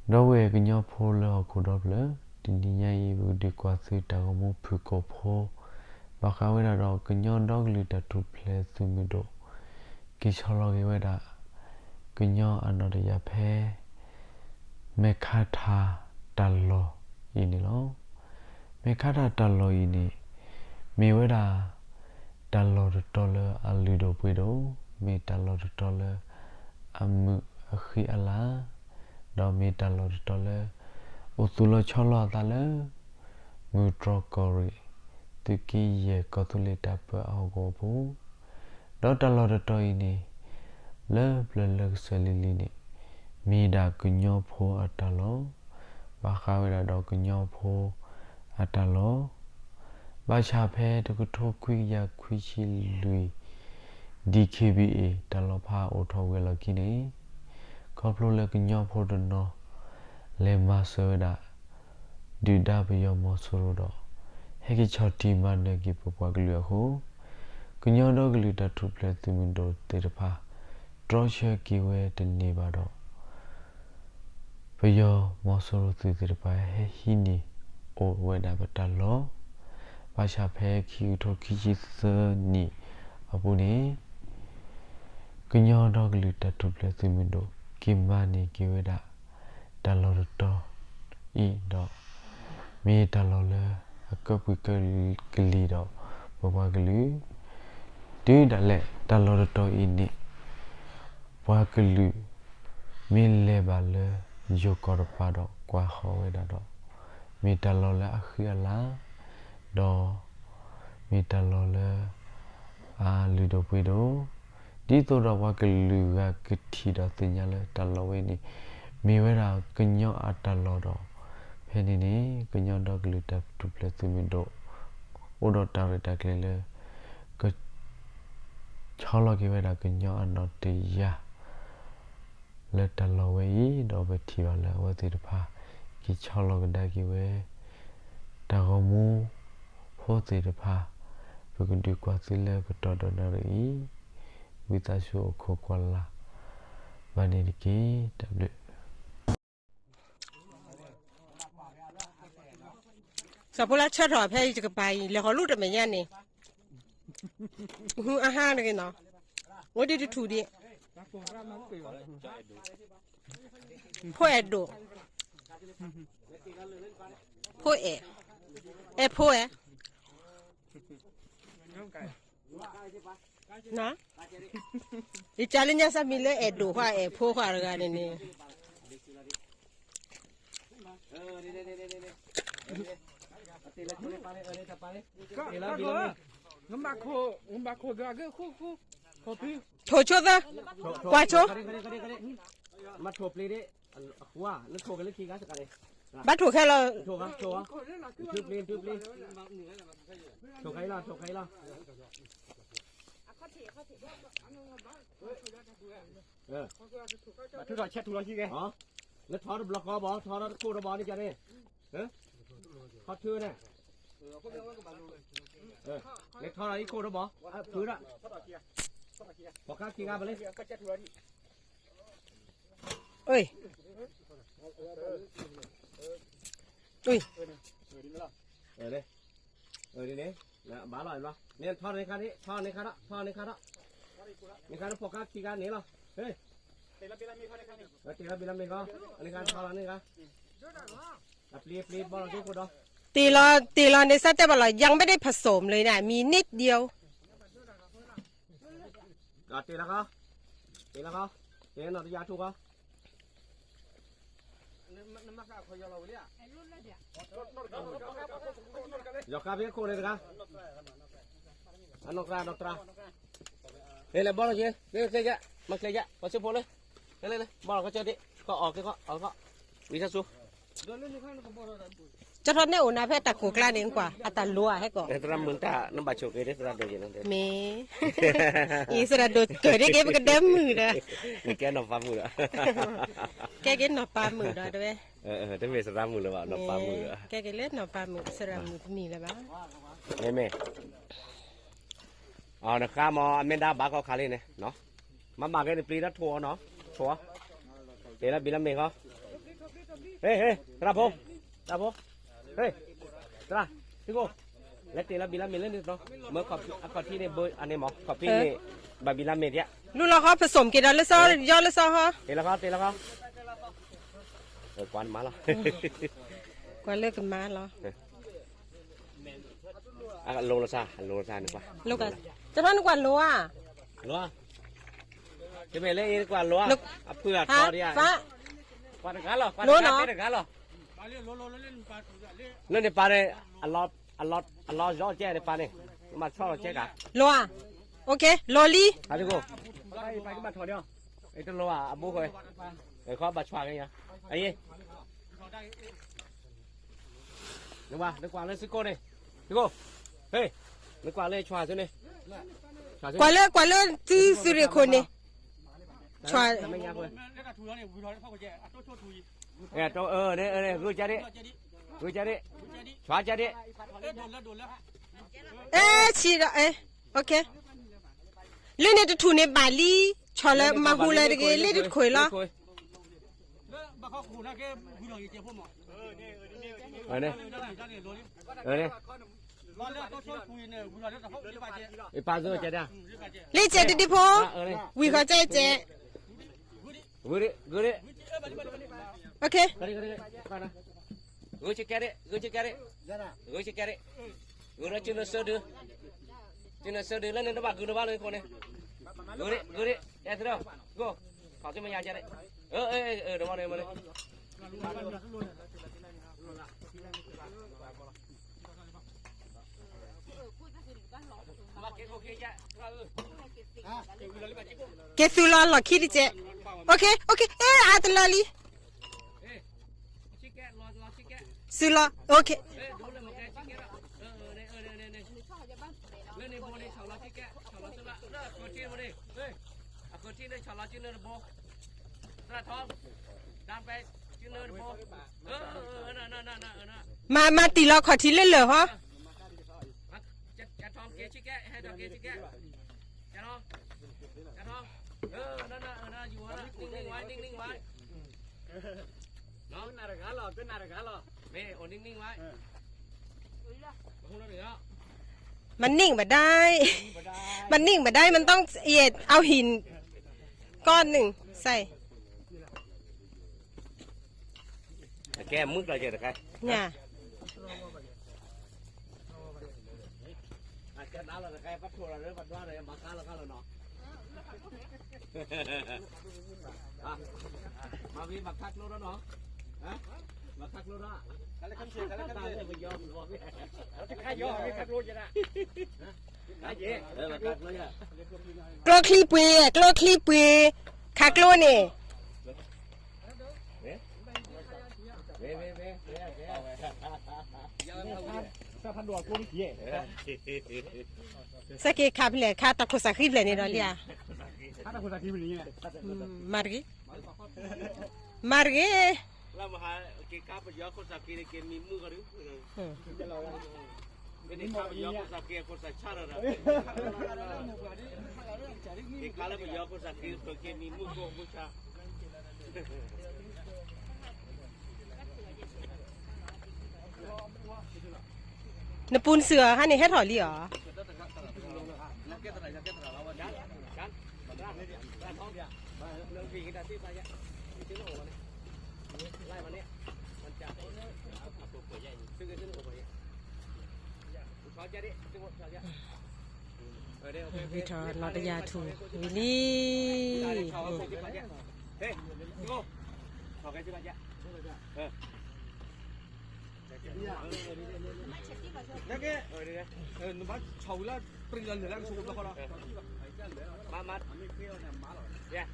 ဒီပုၢ်ဝဲၢ်ကညီဖိလၢဟီၣ်ခိၣ်ဒီဖျၢၣ်, တနံၤညါအံၤ ပကဒုးကွၢ်သုတၢ်ဂီၤမူဖုၣ်ကိာ်ဖိ, ဘၣ်ဃးဝဲဒၣ်ဒီးကညီဒီကလုာ်တၢ်ထူၣ်ဖျဲးသုးမုၢ်ဒိၣ်, က့ၤဆီလီၤက့ၤဝဲဒၣ် ကညီအနီၣ်တယၢ်ဖဲ မဲၢ်ခါထၣ်တၢ်လီၢ်အံၤန့ၣ်လီၤ. မဲၢ်ခါထၣ်တၢ်လီၢ်အံၤန့ၣ် မ့ၢ်ဝဲဒၣ် တၢ်လီၢ်တတီၤလၢအလုၢ်ဒိၣ်ပှ့ၤဒိၣ်, မ့ၢ်တၢ်လီၢ်တတီၤလၢ အမုာ်အဃံအလၤ, ဒီးမ့ၢ်တၢ်လီၢ်တတီၤလၢ အိၣ်သူၣ်လီၤဆီလီၤအသးလၢ မုၢ်တြီၢ်ကီၢ်ရ့ၣ် သုးက့ယဲၢ်ကီၢ်သူလ့ၤတၢ်ပၢအဟီၣ်ကဝီၤပူၤ, ဒီးတၢ်လီၢ်တတီၤအံၤန့ၣ် လၢပျၢၤလၢကစၢၢ်လံၤလံၤန့ၣ် မ့ၢ်ဒၣ်ကညီဖိအတၢ်လီၢ်, ဘၣ်ဃးဝဲဒၣ်ဒီးကညီဖိအတၢ်လီၢ်, ဘၣ်ဆၣ်ဖဲတကထိခွံကယၤခွံဆံလွံၢ် DKBA တၢ်လီၤဖးအိၣ်ထီၣ်ဝံၤအလီၢ်ခံန့ၣ် ခီဖျိလၢကညီဖိတနီၤ လဲၤမၤစၢၤဝဲဒၣ် ဒုၣ်ဒါပယီၤမီၤစိရိၤဒီး ဟဲက့ၤဆီၣ်တံၢ်မၤနၢၤက့ၤပပှၤကလုာ်အဃိ, ကညီဒီကလုာ်တၢ်ထူၣ်ဖျဲးသုးမုၢ်ဒိၣ်သ့ၣ်တဖၣ် တြီဆၢက့ၤဝဲတန့ၢ်ဘၣ်ဒီး ပယီၤမီၤစိရိၤသုးသ့ၣ်တဖၣ်ဟဲဟံးန့ၢ်အိၣ်ဝဲဒၣ်ပတၢ်လီၢ်, ဘၣ်ဆၣ်ဖဲခံကထိခံဆံသၢနံၣ်အပူၤန့ၣ် ကညီဒီကလုာ်တၢ်ထူၣ်ဖျဲးသုးမုၢ်ဒိၣ် က့ၤမၤန့ၢ်က့ၤဝဲဒၣ် တၢ်လီၢ်တတီၤအံၤဒီး မ့ၢ်တၢ်လီၢ်လၢအကၢပှံၤကၢကလံၤဒီးပပှၤကလုာ်, တုၤဒၣ်လဲာ်တၢ်လီၢ်တတီၤအံၤန့ၣ် ပှၤကလုာ် မ့ၢ်လဲၤဘၣ်လၢယိၤကီၢ်တပၤဒီးကွၢ်ဃီၤဝဲဒၣ်ဒီး မ့ၢ်တၢ်လီၢ်လၢအဃံအလၤ ဒီး မ့ၢ်တၢ်လီၢ်လၢ အလုၢ်ဒိၣ်ပှ့ၤဒိၣ်, ဒ်သိးဒီးပှၤကလုာ်ဂၤကထံၣ်ဒီးသ့ၣ်ညါလၢတၢ်လီၢ်ဝဲန့ၣ် မ့ၢ်ဝဲဒၣ်ကညီအတၢ်လီၢ်ဒီး ဖဲန့ၣ်န့ၣ် ကညီဒီကလုာ်တၢ်ထူၣ်ဖျဲးသုးမုၢ်ဒိၣ် အိၣ်ဒီးတၢ်ရဲၣ်တၢ်ကျဲၤလၢ က ဆီလီၤက့ၤဝဲဒၣ်ကညီအနီၣ်တယၢ် လၢတၢ်လီၢ်ဝဲအံၤ ဒီးပထံၣ်ဘၣ်လၢအဝဲသ့ၣ်တဖၣ် က့ၤဆီလီၤကဒါက့ၤဝဲ တၢ်ဂီၤမူဖိသ့ၣ်တဖၣ် ပကဒုးကွၢ်သုလၢကတီၢ်ဒီးနၣ်ရံၣ်အံၤ, ဝံသးစူၤအိၣ်ခိးကွၢ်လၢ် ဘၣ်န့ၣ်တက့ၢ်. တၢ်ဘျုး စီၤဖိလၢဆၢထီၣ်ဖဲအံၤတကပၤအံၤ လဲၤဃီၤလူတမဲာ်ညါန့ၣ် ဟူအဟါတဂ့ၤနီၤ, အိၣ်ဒံးတထူၣ်ဒံး, ဖိအဲၣ်ဒိၣ်, ဖိအဲၣ်, အဲၣ်ဖိအဲၣ်, ယကၢ်လၢညါစၢ်မံၤလၢအဲၣ်ဒိၣ်ဃီ အဲၣ်ဖိဃီတဂၤန့ၣ်န့ၣ် ထိၣ်ဆိသၢ, ကွၢ်ဆိ, မ့ၢ်ထိၣ်ပျ့ၤဒ်, အဃိ, နထိၣ်က့ၤလၢခံဂၤစ့ၢ်ကီးန့ၣ်, ဘၣ်ထိၣ်ခဲလၢာ်, ထိၣ်, ထိၣ်, ပျ့ၤ, ပျ့ၤ, ထိၣ်ခဲအံၤလီၤ, ထိၣ်ခဲအံၤလီၤ, ဘၣ်ထုးထီၣ်ဆဲးထူလီၤဟံၣ်ဂ့ၤ, နထီၣ်တဘျီဃီဘၣ်, ထီၣ်တခိၣ်တဘၣ်န့ၣ်ကန့ၣ်, ထီၣ်ထုန့ၣ်, နထီၣ်လီၤဟံၣ်ခိၣ်တဘၣ်, ဖုးဒၣ်, ဖီၣ်ခါခံဂၤဘၣ်လံ, အ့, အ့, န့ၣ်, ဘၣ်လီၤ, န့ၣ်ထီၣ်န့ၣ်ခါဒံး, ထီၣ်န့ၣ်ခါဒီး, ထီၣ်န့ၣ်ခါဒီး, န့ၣ်ခါဒီးဖီၣ်ခါခံဂၤန့ၣ်လီၤ, ဟ့ၣ်, တ့လီၤဘံလီၤမ့ၢ်ခီ, န့ၣ်ခါထီၣ်လီၤန့ၣ်ခါ, အပျ့ၤအပျ့ၤဘီလီၤက့ခိၣ်ဒီး, တ့လီၤ, တ့လီၤန့ၣ် စၢ်တဲဘၣ်လီၤ, ယင်းไม่ได้ผสมเลยนะ มีนิดเดียว တ့လီၤခီ, တ့လီၤခီ, တ့လီၤနီၢ်တယၢ်ထူၣ်ခီ, ယီၤခါဖဲခိၣ်န့ၣ်တဂၤ, အနီၢ်သရၣ်, နီၢ်သရၣ်, ဟဲလၢဘီလီၤက့, မ့ၢ်ကျဲယဲ, မ့ၢ်ကျဲယဲ, ပှၤဆိဖိလၢ, လၢလၢလၢ, ဘီလီၤကစၢၢ်ဒံး, ခီအီၣ်က့ၤခီ, အီၣ်က့ၤခီ, ဝံသးစူၤ ကထီၣ်န့ၣ်အိၣ်နၤဖဲတၢ်ကိၢ်ကျါန့ၣ်ကွၢ် အတၢ်လိၤဧါဟဲကီး, သရၣ်မုၣ်တၢ်နဘၣ်ဆိၣ်က့ၤဒ်သရၣ်ဒိၣ်က့ၤလီၤ, မ့ၢ်, အံၤသရၣ်ဒိၣ်ကၢၢ်ဒ်က့ၤပကဒဲမုာ်ဒီး, နကဲနီၢ်ပၤမုၣ်ဒီး, ကဲက့ၤနီၢ်ပၤမုၣ်ဒီးတဝဲ, တမ့ၢ်သရၣ်မုၣ်လၢၤဘၣ်, နီၢ်ပၤမုၣ်ဒီး, ကဲက့ၤလၢနီၢ်ပၤမုၣ် သရၣ်မုၣ်တမံၤလၢၤဘၣ်, မ့မ့ၢ် အနဃါမ့ၢ်အမ့ၢ်ဒါဘၣ်ခီခါလံန့ၣ်, မၤမၤက့ၤနပျ့ၤဒီးထိၣ်အီၤနီၤ, ထိၣ်အီၤ, တ့လီၤဘံလီၤမ့ၢ်ခီ, ဟ့ၣ် ဟ့ၣ် သရၣ်ဖိ သရၣ်ဖိ ဟ့ၣ် သရၣ် သုကိၣ် လဲၤတ့ၢ်လီၤဘံၣ်လၢမ့ၢ်လၢန့ၣ်တနီၤ မၢအခီၣ်ထံးန့ၣ် ဘၢအန့ၣ်မး ခီၣ်ဖံးန့ၣ် ဘၣ်ဘံၣ်လၢမ့ၢ်ဒၣ် လူလီၤဃီ ပစိာ်က့ၤဒီးလၢစီ ယီလၢစီဟီ တ့ၢ်လီၤဃီ တ့ၢ်လီၤဃီ ကွၢ်နမါလီၤ ကွၢ်လၢကမါလီၤ အလိၤလီၤစၢ် အလိၤလီၤစၢ်န့ၣ်ကွၢ် ကထီၣ်နကွၢ်လိၤဧါ လိၤ တမ့ၢ်လၢအံၤနကွၢ်လိၤဧါ အဖုအထီဒံးဧါ ကွၢ်တဂၤလီၤ ကွၢ်တဂၤလီၤ လၢန့ၣ်ပာ်န့ၣ် အလီၤ အလီၤ အလီၤယီကဲန့ၣ်ပာ်န့ၣ် မၤဆီလီၤကဲကၤ လိၤဧါ OK လိၤလံ ဟးသုကိၣ် ပာ်ကမၤထီၣ်န့ၣ် တလိၤဧါ အဘိဃဲ ခီဘၣ်ဆွၣ်က့ၤယၤ အယ့ နကွၢ် နကွၢ်လၢသုကိၣ်န့ၣ် သုကိၣ် ဟ့ၣ် နကွၢ်လၢဆွၣ်သုန့ၣ် ကွၢ်လၢ ကွၢ်လၢသုသုရ့ၣ်ခိၣ်န့ၣ် ဆွၣ် ဂုကဒ့ ဂုကဒ့ ဆွၣ်ကဒ့ အဲ ဆံဒီး အဲ OK လၢန့ၣ်တထူၣ်န့ၣ်ဘၣ်လံ ဆီၣ်လၢမၤဟူလၢတဂ့ၤ လၢတထူၣ်လီၤ ပာ်သုကဲဒၣ် လံကဲတဒံဖိ ဝံၤဃီကဲကဲ ဂုကဒ့ ဂုကဒ့ OK ဂုကဲဒ့ ဂုကဲဒ့ ဂုကဲဒ့ ဂုဒီးကၠူနၢၤစၢဒု ကၠူနၢၤစၢဒု လၢန့ၣ်တဘၣ်ဂုနဘၣ်လၢခိၣ်န့ၣ် ဂုဒ့ ဂုဒ့ အဲသရၣ် ဂိၢ် ခီၣ်သုမ့ၢ်ယါကဲဒ့ အၢ အၢ အၢ တမီၤန့ၣ် မီၤန့ၣ် က့ၤသူလီၤလီၢ်ခံတကဲး OK OK အဲ အါတလီၤလံ စုလီၤ OK မၤ မၤတံၢ်လီၤခီၣ်ထံးလၢလၢၢ်ဟီ မၤန့ၢ်ဘၣ်ဒၣ် မၤန့ၢ်ဘၣ်ဒၣ် မၤန့ၢ်ဘၣ်ဒၣ်မ့ၢ်တၢ်အံၤ အဝ်ဟံၣ် ကီၢ်နုၣ် စဲး ကဲမုၢ်ကျီၤကဲတခါ ညါ အကဲဒါလီၤတခါ ပှၤထိၣ်လီၤလၢပှၤဒွးဒီး မၤခါလီၤခါလီၤနီၤ မၤဝံၤမၤခါကျိဒီးနီၤ မၤခါကျိဒီး တခါယီၤမ့ၢ်ခါကျိယဲဒၣ် ကျိချံပှ့ၤ ကျိချံပှ့ၤ ခါကျိန့ၣ် စဲးက့ၤခးဖျဲၣ် ခးတၢ်ခိၣ်စးဃံဖျဲၣ်န့ၣ်ဒီးလံဧါ မၤတဂ့ၤ မၤတဂ့ၤ လၢမဟါက့ၤခါပယီၤခိၣ်စးဃံန့ၣ် က့ၤမံမုၢ်ကီးဒု က့ၤခါပယီၤခိၣ်စးဃံအခိၣ်စးဆၣ်ဒီး က့ၤခါလၢပယီၤခိၣ်စးဃံ ပက့ၤမံမုၢ်ခိၣ်အခိၣ်ဆၣ် နပူၤနစုၤအီၤဟါန့ၣ် ဟဲထီၣ်လံအီၤ ဝံၤထီၣ်လီၤတယၤထူၣ် ဝံၤလံ မ့ၢ်